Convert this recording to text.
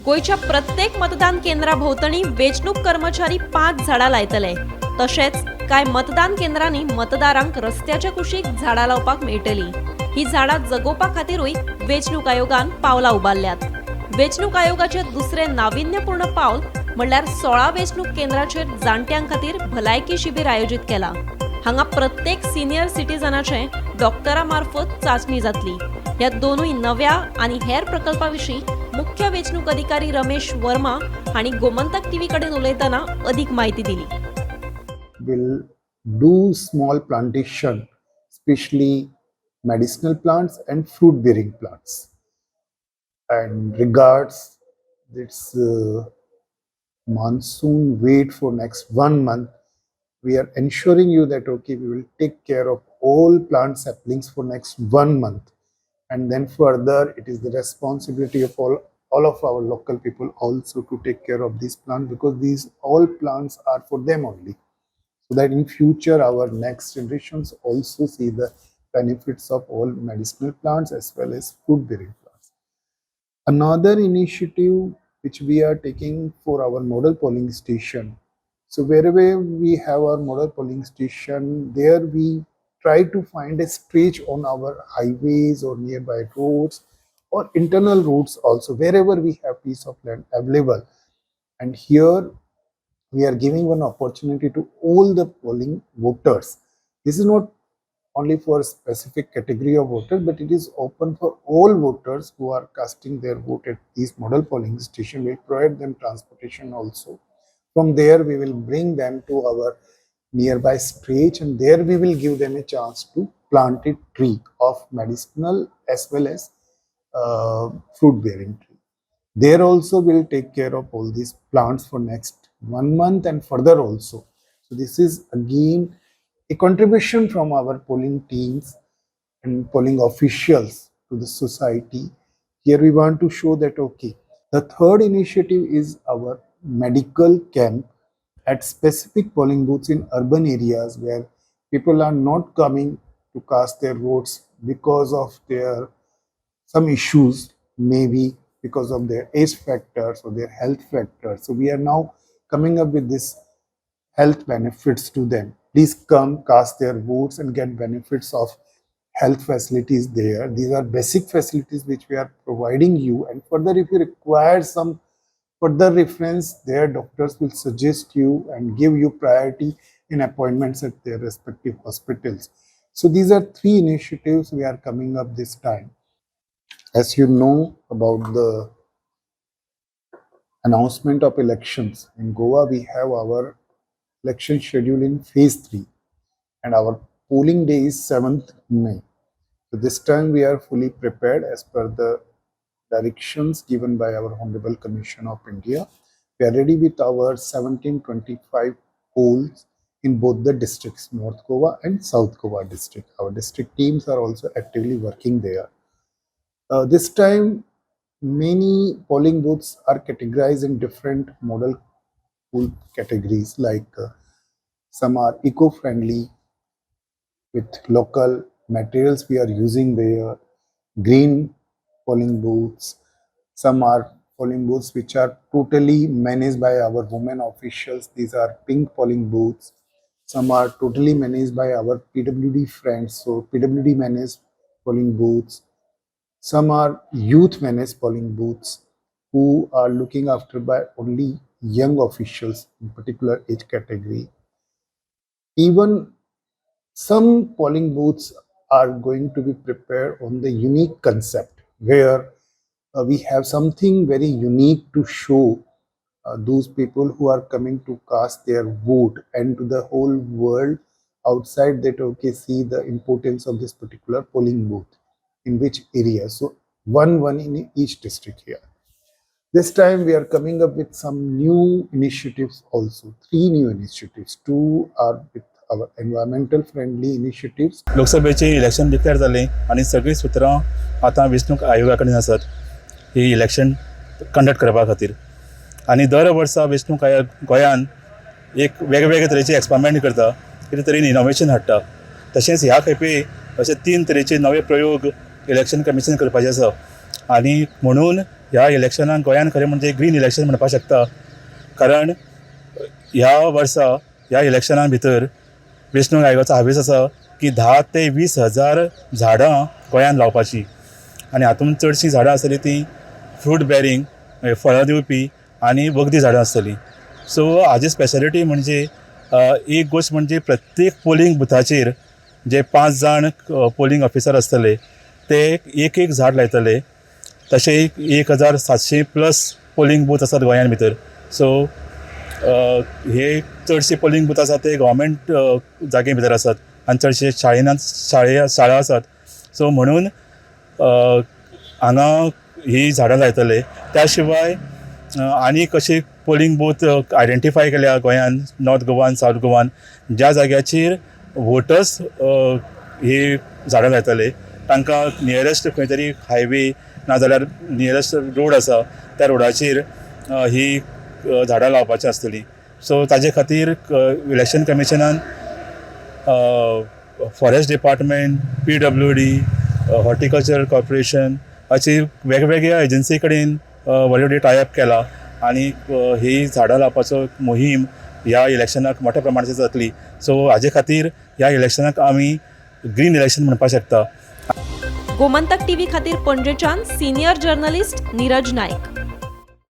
गोंयच्या प्रत्येक मतदान केंद्रा भोंवतणी वेंचणूक कर्मचारी 5 झाडां लायतले. तशेंच कांय मतदान केंद्रांनी मतदारांक रस्त्याच्या कुशीक झाडां लावपाक मेळटली. ही झाडां जगोवपा खातीरूय वेंचणूक आयोगान पावलां उबारल्यात. वेंचणूक आयोगाचें दुसरें नाविन्यपूर्ण पावल म्हणल्यार 16 वेंचणूक केंद्राचेर जाणट्यां खातीर भलायकी शिबीर आयोजीत केलां. हांगा प्रत्येक सिनियर सिटीजनाचे डॉक्टरा मार्फत चांचणी जातली. ह्या दोनूय नव्या आनी हेर प्रकल्पा विशीं मुख्य वेंचणूक अधिकारी रमेश वर्मा हांणी गोमंतक टीव्ही कडेन उलयतना अदीक म्हायती दिली. Will do small plantation, especially medicinal plants and fruit bearing plants. And regards this monsoon wait for next one month, we are ensuring you that, okay, we will take care of all plant saplings for next one month. And then further, it is the responsibility of all of our local people also to take care of these plants, because these all plants are for them only, so that in future our next generations also see the benefits of all medicinal plants as well as fruit bearing plants. Another initiative which we are taking for our model polling station. So wherever we have our model polling station, there we try to find a stretch on our highways or nearby roads or internal roads also, wherever we have piece of land available. And here we are giving one opportunity to all the polling voters. This is not only for a specific category of voters, but it is open for all voters who are casting their vote at these model polling station. We provide them transportation also. From there, we will bring them to our nearby stretch, and there we will give them a chance to plant a tree of medicinal as well as fruit bearing tree. There also we'll take care of all these plants for next one month and further also. So this is again a contribution from our polling teams and polling officials to the society. Here we want to show that, okay, the third initiative is our medical camp at specific polling booths in urban areas where people are not coming to cast their votes because of their some issues, maybe because of their age factors or their health factors. So we are now coming up with this health benefits to them. Please come cast their votes and get benefits of health facilities there. These are basic facilities which we are providing you. And further, if you require some further reference, their doctors will suggest you and give you priority in appointments at their respective hospitals. So these are three initiatives we are coming up this time. As you know about the announcement of elections in Goa, we have our election schedule in phase 3 and our polling day is 7th May. So this time we are fully prepared as per the directions given by our Honorable Commission of India. We are ready with our 1725 polls in both the districts, North Goa and South Goa district. Our district teams are also actively working there. This time, many polling booths are categorized in different model poll categories, like some are eco-friendly with local materials we are using there, green polling booths. Some are polling booths which are totally managed by our women officials. These are pink polling booths. Some are totally managed by our PWD friends, so PWD managed polling booths. Some are youth managed polling booths who are looking after by only young officials in particular age category. Even some polling booths are going to be prepared on the unique concept where we have something very unique to show those people who are coming to cast their vote and to the whole world outside that, okay, see the importance of this particular polling booth in which area. So one one in each district here. This time we are coming up with some new initiatives also, three new initiatives. Two are with our environmental friendly initiatives. लोकसभेचे election declare जालें आनी सगळीं सुत्रां आतां वेंचणूक आयोगा कडेन आसात ही इलेक्शन कंडक्ट करपा खातीर. आनी दर वर्सा वेंचणूक आयोग गोंयान एक वेगवेगळे तरेचे एक्सपेरिमेंट करता, कितें तरेन इनोवेशन हाडटा. तशेंच ह्या खेपे अशे तीन तरेचे नवे प्रयोग इलेक्शन कमिशन करपाचें आसा आनी म्हणून ह्या ह्या इलेक्शनाक गोंयान खरें म्हणजे ग्रीन इलेक्शन म्हणपाक शकता, कारण ह्या वर्सा ह्या इलेक्शना भितर वेंचणूक आयोगाचो हावेस आसा की 10 ते 20 हजार झाडां गोंयान लावपाची आनी हातूंत चडशीं झाडां आसतलीं तीं फ्रूट बेरींग, फळां दिवपी आनी वखदी झाडां आसतलीं. सो हाजी स्पेशलिटी म्हणजे एक गोश्ट म्हणजे प्रत्येक पोलींग बुथाचेर जे पांच जाण पोलींग ऑफिसर आसतले ते एक एक झाड लायतले. तशें 1700 प्लस पोलींग बूथ आसात गोंयान भितर. सो हे चडशे पोलींग बूथ आसात ते गोवोरमेंट जागे भितर आसात आनी चडशे शाळेनात, शाळा आसात. सो म्हणून हांगा ही झाडां लायतले. त्या शिवाय आनी कशे पोलींग बूथ आयडेंटिफाय केल्या गोंयान, नॉर्थ गोवान, सावथ गोवान, ज्या जाग्याचेर वोटर्स ही झाडां लायतले तांकां नियरेस्ट खंय तरी हायवे नाजाल्यार नियरेस्ट रोड आसा त्या रोडाचेर ही झाडां लावपाची आसतली. सो ताजे खातीर election कमिशनान forest department, PWD, horticulture corporation अशी वेगवेगळ्या एजन्सी कडेन ऑलरेडी टायअप केला आनी ही झाडां लावपाचो मोहीम ह्या इलेक्शनाक मोठ्या प्रमाणाचेर जातली. सो हाजे खातीर ह्या इलेक्शनाक आमी ग्रीन इलेक्शन म्हणपाक शकता. गोमंतक टीव्ही खातीर पणजेच्यान सिनियर जर्नलिस्ट नीरज नायक.